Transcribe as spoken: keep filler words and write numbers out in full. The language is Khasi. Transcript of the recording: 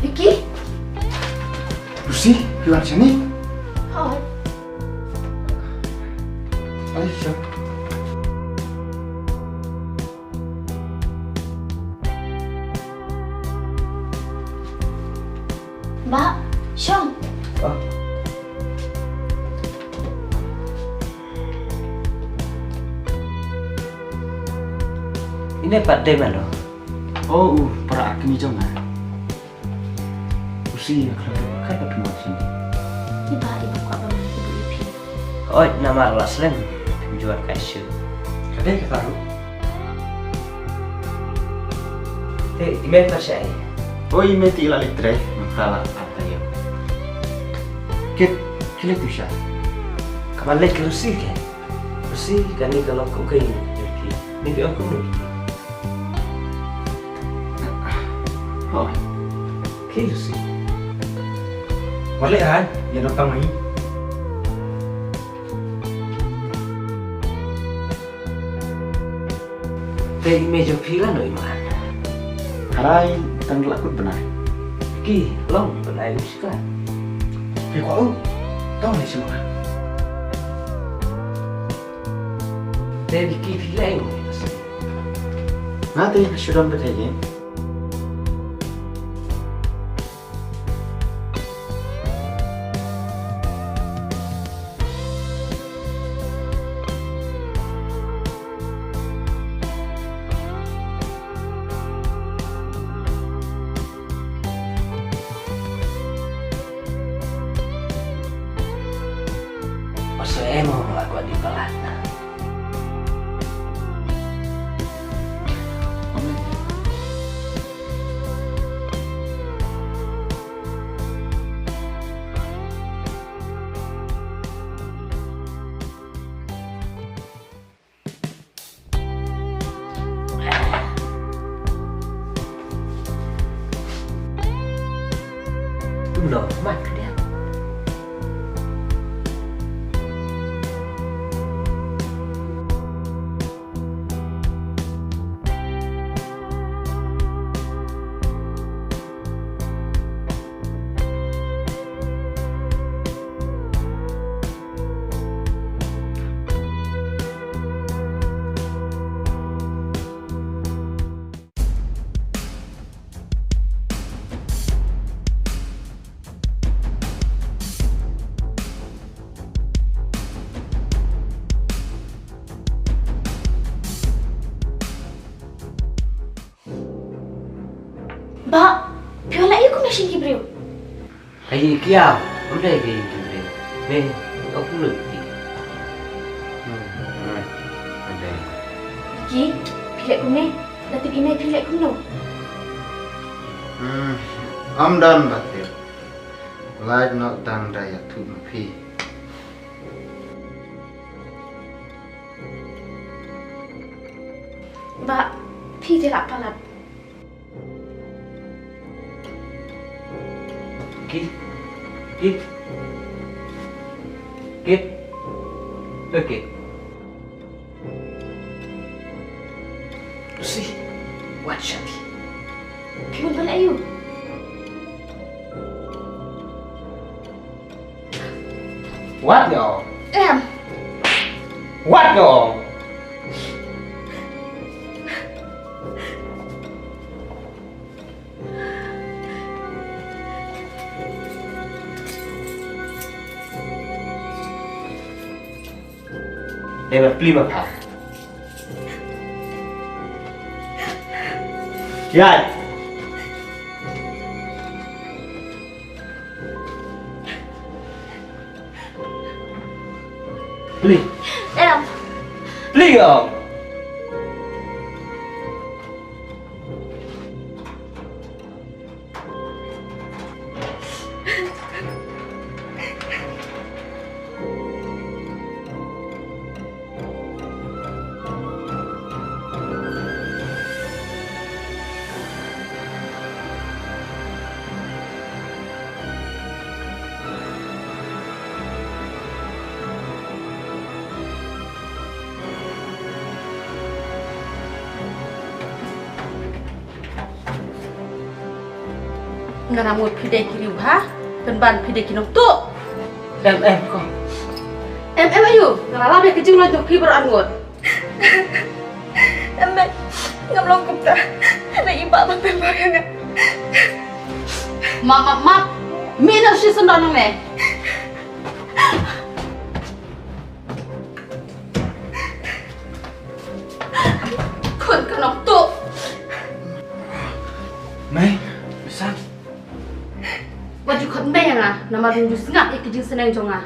Vicky? Lucy, phi wan shane? Hooid. Ai, sha. Bah, shong. Ah. Ine pat dei mano? Oh, u para kni jong nga. Lucy, nga khlem da pyrkhat ba phin wan shane. Iba, iba kwah ban ïathuh ïa phi. Oi, namar la slem phim ju wan kai shuh. Ka dei kata ruh. Te i mei pat shaei? Oi, i mei te i la leit trei, mynta la ap ïa u. Kit, khie leit tu sha. Ka ban leit ka Lucy ke? Lucy, kane ka long ka ukei jong phi. Me phi ong kumno ïa ki? Hooid. Phi Lucy. Wat leh han, ïa nong tang ma ngi. Te i mei jong phi lano i Mahan? Harai tang la kut bnai. Ki long bnai u shika. Phi kwah u? Tang leh sha Mahan. Te Vicky phi leh u? Nga te nga shu don bad ïa. Ose emo la kwah di palat na. Kumno, mat ka dia. Bah, phi wan leh aïu kumne sha ïing ki briew? Ka ïing ki ïa, ym dei ka ïing ki briew. Me, ong kumno ïa ki? Hmm, hmm, ym dei. Ki, phi leh kumne, la tip ine phi leh kumno? Hmm, ym don ba tip. Lait noh tang da ïathuh ma phi. Bah, phi te lah palat. Kit. Kit. Kit. Eh, Kit. Lucy, wat shati. Phi wan ban leh aïu? Wat nga ong. Em. Wat nga ong. Dei ban plie ma pha. Ïai. Plie. Em. Plie nga ong. Nga ram ngut phi dei ki riewbha, pynban phi dei ki nongtuh. Em em ko. Em em aïu, nga la lap ïa ka jinglong jong phi baroh arngut. Em em, ngam long kumta. Hynrei i bah ba pynban ïa nga. Map map map. Mih noh shisien don nangne. Khun ka nongtuh. Mei, Bisan. Wat ju khot mei ïa nga, namar ym ju sngap ïa ki jingsneng jong nga.